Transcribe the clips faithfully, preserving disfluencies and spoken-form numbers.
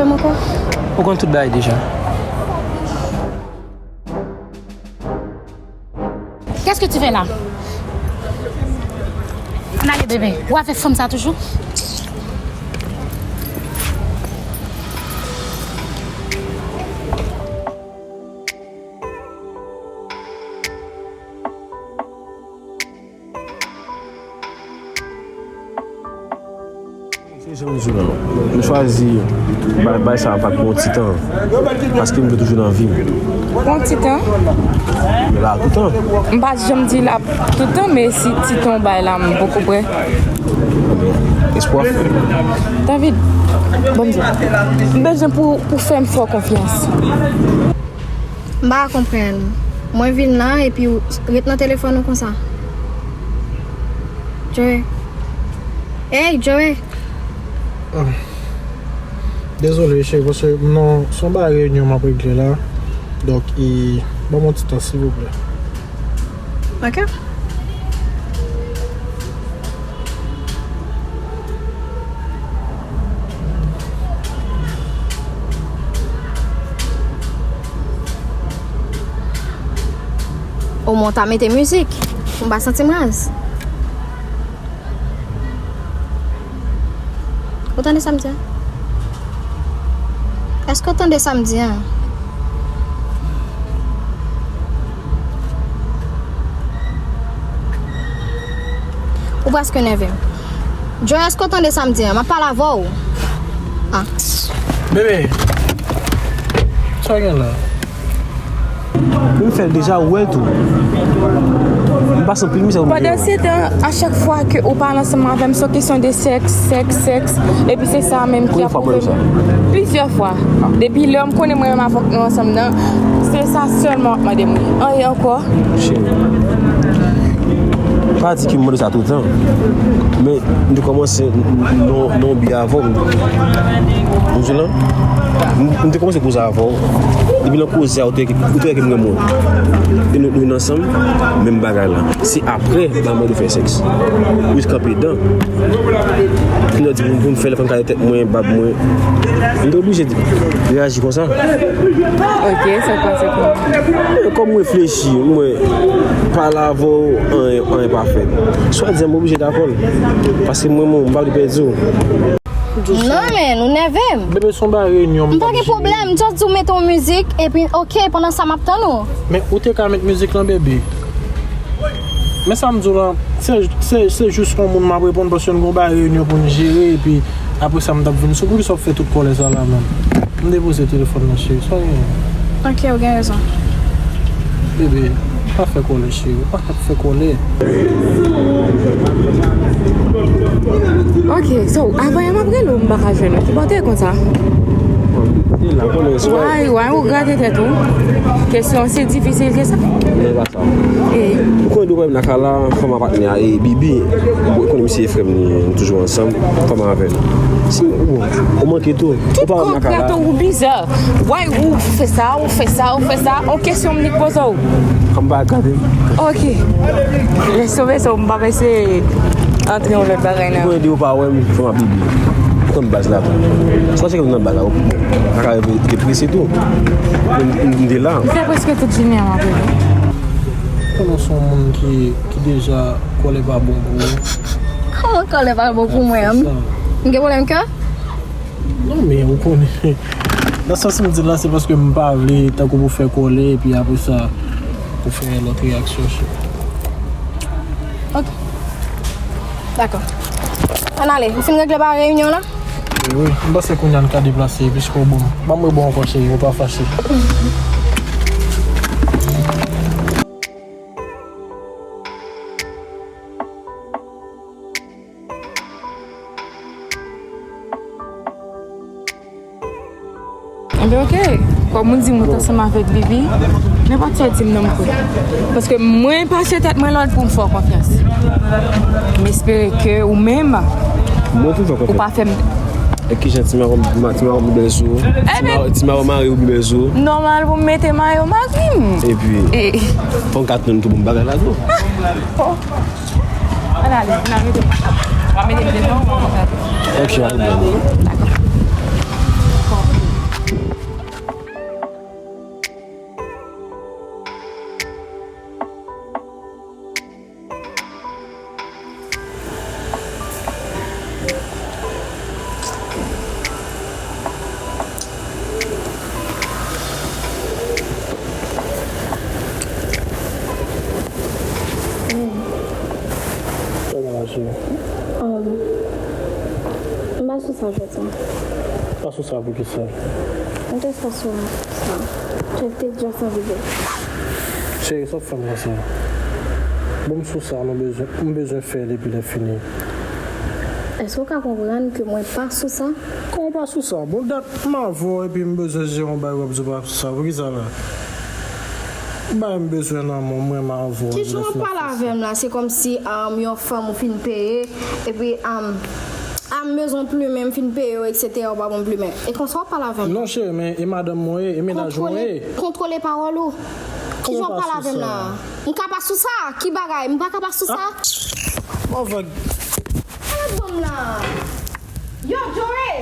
Ou konn tout bagay deja. Qu'est-ce que tu fais là? Ann ale, bebe. Ou avèk fanm sa toujou? Se jan m di w lan, m chwazi bay, bay sa a pa pou yon ti tan, paske m vle toujou nan vi m. Yon ti tan? M la toutan. M pa t janm di l ap toutan, men si ti tan w bay la, m poko prè. Espwa. David, ban m di w. M bezwen pou, pou fè m fè w konfyans. M pa konprann. Mwen vin la epi w ret nan telefòn ou konsa. Joe. Hey, Joe! Ah. Dezole, cheri, paske non, se yon bagay reyinyon m ap regle la. Donk, e, ban m yon ti tan, silvouplè. Ok. Omwen w ta mete mizik pou m pa santi m raz. Ou tande sa m di a? Èske w tande sa m di a? Ou prèske nève m. Joe, èske w tande sa m di a? M ap pale avè w. Ah. Bebe, sa w gen la? M fè l deja, ou wè l tou. M pase anpil mizè pou m Pandan se tan, a chak fwa ke ou pale ansanm avè m, se yon kesyon de sèks, sèks, sèks. Epi se sa menm ki ap pwouve m. Plizyè fwa. Depi lè m konnen mwen menm avè w nou ansanm nan, se sa sèlman w ap mande m. Anyen ankò. Cheri. Pa di ke m mande sa toutan. Men, m te kòmanse nan, nan yon bi avè w. Ou di lan? M, m te kòmanse koze avè w. Depi nan koze a, ou te, ou te wè ke m renmen w. E nou, nou ansanm, menm bagay la. Se apre, m ba mande w fè sèks. Ou jis kanpe dan. Kounye a w di pou, pou m fè l, fò m kale tèt mwen, bab mwen. M te oblije reyaji konsa. Ok, sa k pase pou ou? Kòm m reflechi, mwen pale avè w, anyen, anyen pa fèt. Swadizan m oblije dakò l. Paske mwen, mwen, m pa vle pèdi w. Non, men, ou nève m. Bebe, se yon bagay reyinyon. M pa gen pwoblèm, just di w mete yon mizik, epi, ok, pandan sa, m ap tann ou. Men ou te ka met mizik lan, bebe. Men sa m di w lan, se, se, se jis yon moun m ap reponn paske n gon bagay reyinyon pou n jere, epi apre sa m t ap vin sou. Poukisa w ap fè tout kòlè sa la menm? M depoze telefòn nan, cheri. Sa w gen? Ok, ou gen rezon. Bebe, pa fè kòlè, cheri. Pa fè kòlè. Ok, so, avan yè m ap rele w, m pa ka jwenn ou. Kibò w te ye konsa? Te la, kòlè, se pa Why, why ou grate tèt ou? Kesyon si difisil ke sa? Men pa sa. E Ou konnen depi w wè m nan kay la, fanm a patnè a, e Bibi, ou konnen misye e frè m, nou toujou ansanm, fanm avè l. Si ou, ou manke tou, ou pa wè m nan kay la. Tout kòk tèt ou bizarre. Why ou fè sa, ou fè sa, ou fè sa, on kesyon m nik poze w. Fanm pa gade m. Ok. Lès tombe, so m pa pase antre yon lòt bagay nan. Ou konnen depi w pa wè m, fanm ap Bibi. Ou konn baz la tou. Sa cheke m nan baz la, ou pa ka rete prese tou. M, m, m te la. M fè prèske tout jounen an m ap rele. Konnen w se yon moun ki, ki deja kòlè pa bon pou ou. Kòman kòlè pa bon pou mwen? M gen pwoblèm kè? Non, men ou konnen. Nan sans m di la, se paske m pa vle tankou pou fè kòlè, epi apre sa, pou fè lòt reyaksyon, cheri. Ok. Dakò. Ann ale, ou fin regle bagay reyinyon la? Wi, wi. M panse kounye a n ka deplase, piske w bon. Ban m rebò ankò, cheri, ou pa fache. Enben, ok. Kòm ou di m ou t ansanm avèk Bibi, nenpòt sa w di m nan m kwè. Paske mwen pase tèt mwen lòd pou m fè w konfyans. M espere ke ou menm, Mwen tou fè ou konfyans. Pa fè m E kijan ti mawo, ma, ti mawo pi bèl sou ou? Ti mawo, ti mawo mari ou pi bèl sou ou? Nòmal pou m mete mayo mari m. Epi, e, fò m ka tann tou pou m bagay la tou. Bon. Ann ale, ann al mete m. W ap mete m devan, w ap mete m. Ok, al bon. Dakò. Sa jodi. Pa sou sa pou kisa? Mwen te sou sa. Cheri, te dja sanble. Cheri, sa w fè m konsa? Bon, m sou sa, nou bezwen, m bezwen fè l epi lè fini. Èske w ka konprann ke mwen pa sou sa? Kòman w pa sou sa? Bon, dat m avè w epi m bezwen jere yon bagay, w ap di w pa sou sa. Poukisa la? Bagay m bezwen nan men w, mwen m avè w. Kijan w ap pale avè m la? Se kòmsi, um, yon fanm ou fin peye, epi, um, ah, m bezwen plimen, m fin peye w, etsetera, ou pa ban m plimen. E konsa w ap pale avè m? Non, cheri, men e madanm mwen ye, e mennaj mwen ye. Kontwole, kontwole pawòl ou. Kijan w ap pale avè m la? M ka pa sou sa? Ki bagay? M pa ka pa sou sa? Ah! Bon, vag. Ala bon la. Yo, Joey!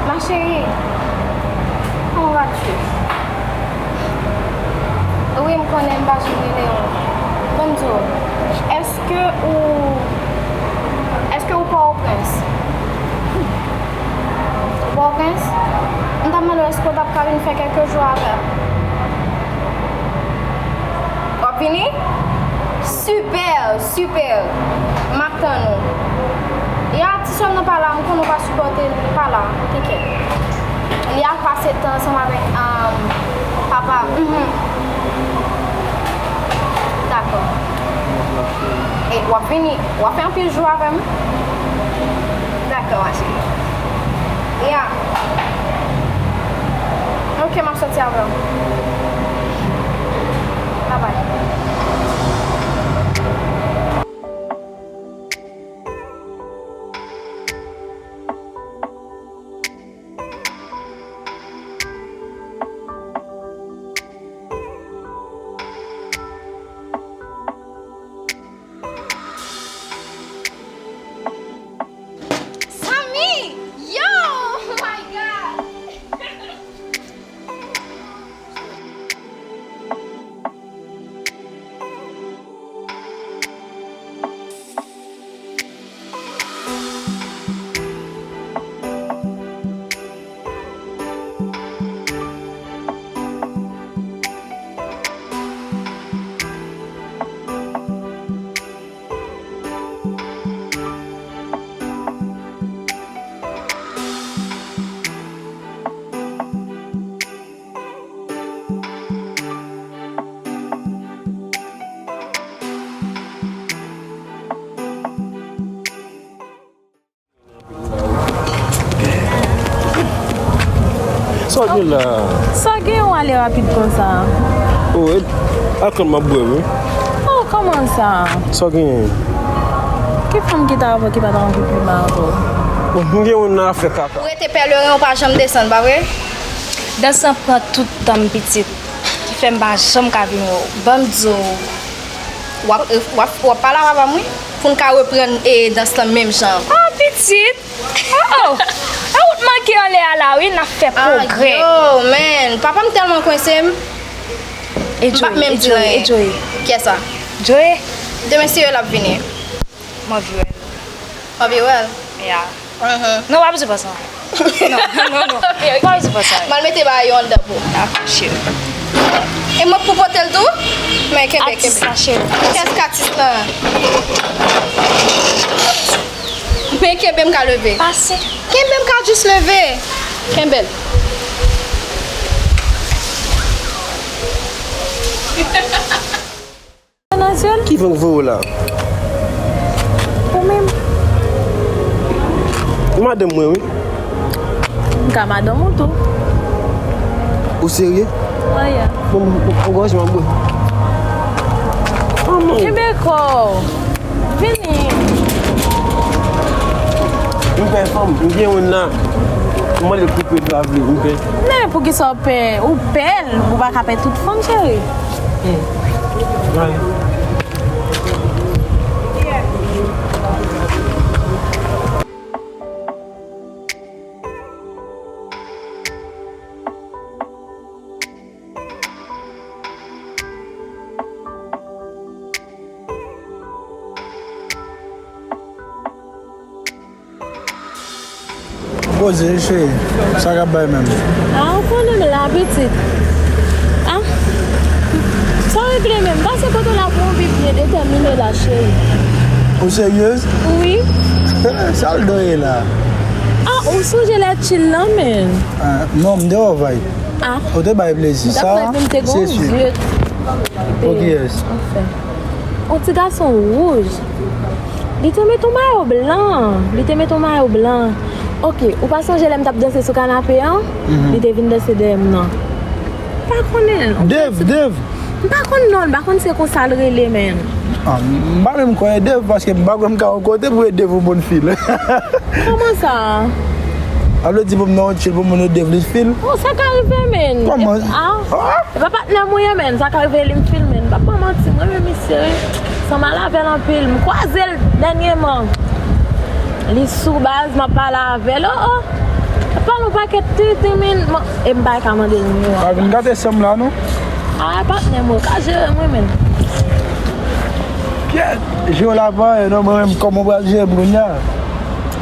Ma chérie, comment vas-tu? Wi, m konnen m pa janm rele w. Ban m di w, èske ou, èske ou Pòtoprens? Ou Pòtoprens? M t ap mande w èske w t ap ka vin fè kèlke jou avè m. W ap vini? Sipè, sipè. M ap tann ou. Ya, ti sè m nan pa la, m konnen w pa sipòte l, li pa la. Kèkè. Li al pase tan ansanm avèk, um, papa. Mhm. Dakò. E w ap vini, w ap fè anpil jou avè m? Dakò, ma chérie. Ya. Ok, m ap sòti avè w. Bye bye. Samy! Yo! Oh my God! Sa w gen la? Sa w gen w ale rapid konsa? O, e, alkòl m ap bwè, wi. O, kòman sa? Sa w genyen? Ki fanm ki ta avè w ki pa ta anvi plimen avè w? Bon, m gen youn nan afè kaka. Ou rete Pèleren, ou pa janm desann, pa vre? Dans lan pran tout tan m, pitit, ki fè m pa janm ka vin wè w. Ban m di w, w ap, w ap, w ap pale a papa m, wi, pou n ka reprann, e, dans lan menm jan. O, pitit! O, o! E wout manke anlè a la, wi, n ap fè pwogrè. Yo, man, papa m tèlman kwense m. E Joey, e Joey, e Joey. Kiyès sa? Joey. Demen si Dieu l ap vini. M anvi wè l. Anvi wè l? Ya. Mhm. Non, w ap di konsa. Non, non, non. Ok, ok. W ap di konsa. M al mete bagay yo anndan pou ou. Dakò, cheri. E mwen pou pote l tou? Men kenbe, kenbe. Atis la, cheri. Kiyès ki atis lan? Men kenbe m ka leve. Pase. Kenbe m ka jis leve. Kenbe l. Nan zyèl. Ki van k voye w la? Ou menm. Ou madanm mwen, wi. M ka madanm ou tou. Ou serye? Wi, ya. Bon, m, m, m gòj m ap bwè. Kenbe kò w. Vini. M pè fanm, m gen youn la. M mande l koupe l pa vle, m pè. Men poukisa w pè? Ou pè l, ou pa ka pè tout fanm, cheri. Poze, cheri. Sa k ap bay menm? Ah, ou konnen m la, pitit. Ah, sa w regle menm? Pase kote w la pou yon vi byen detèmine la, cheri. Ou seryez? Wi. Sa l doye la? Ah, ou sonje lè chill lan, menm? Ah, non, m te wè w vibe. Ah. Ou te bay plezi. Sa, se si. Pou kiyès? Anfen. Yon ti gason wouj. Li te met yon mayo blan. Li te met yon mayo blan. Ok, ou pa sonje lè m t ap danse sou kanape an? Li te vin danse dèyè m nan. M pa konnen. Dave, Dave. M pa konn non l, m pa konn se konsa l rele, menm. Ah, m pa menm kwè e Dave, paske m pa kwè m ka yon kote pou e Dave yon moun fil. Kòman sa? A vle di pou m nan yon chill pou moun e Dave li fil? Oh, sa ka rive, menm. Kòman? Ah. Ah. E pa patnè m ou ye, menm. Sa ka rive li m fil, menm. M p ap ba w manti, mwen menm misye, wi. Sa m al avè l anpil. M kwaze l dènyèman. Li sou baz, m ap pale avè l. Oh, oh. L ap pale yon pakèt tenten, menm. E m pa ka mande l nimewo a. Pa vin gate san m la, non. Ah, patnè m, ou ka jere mwen, menm. Pyèt, jere w la pa anyen, non, mwen menm, kòman w pral jere m kounye a?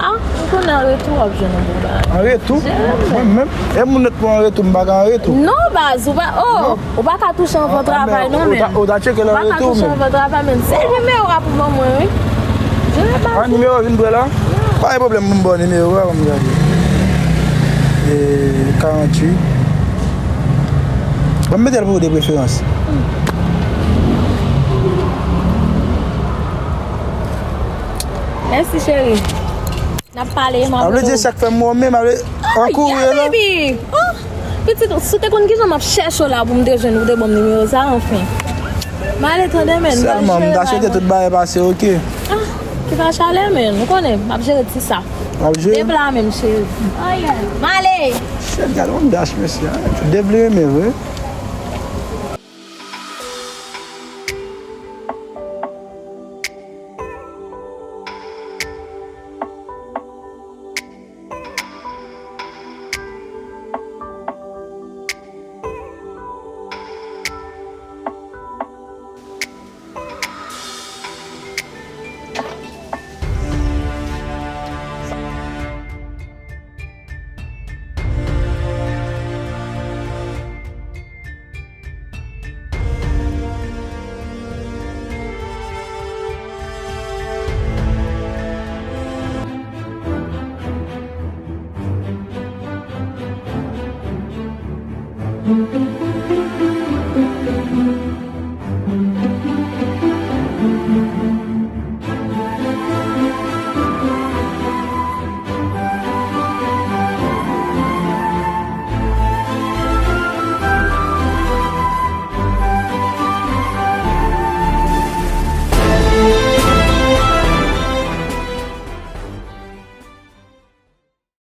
Ah, m konnen an retou w ap jwenn yon bon bagay. An retou? Jere mwen. Mwen menm, e moun lòt pou an retou, m pa ka an retou. Non, baz, ou pa, oh, ou pa ka touche anvan travay, non, menm. Ou ta tcheke l an retou, menm. Ou pa ka touche anvan travay, menm. Se nimewo a pou ban mwen, wi. Jere baz. Ah, nimewo vin pre la? Pa gen pwoblèm, m ba w nimewo a, ban m gade. E, karant uit. Ban m mete l pou ou de preferans. Mèsi, cheri. N ap pale, m ap. A vle di, sa k fè m wè w menm, a vle, an kouri la. Baby! Oh! Pitit, si w te konn kijan m ap chèche w la pou m te jwenn ou, te ban m nimewo sa, anfen. M ale tande, menm. Sèlman, m ta swete tout bagay pase, ok. Ah, ki pa chalè, menm. Ou konnen, m ap jere ti sa. W ap jere? Dev la menm, cheri. M ale. Shit, gade yon dash, mesye. Dev li renmen vre.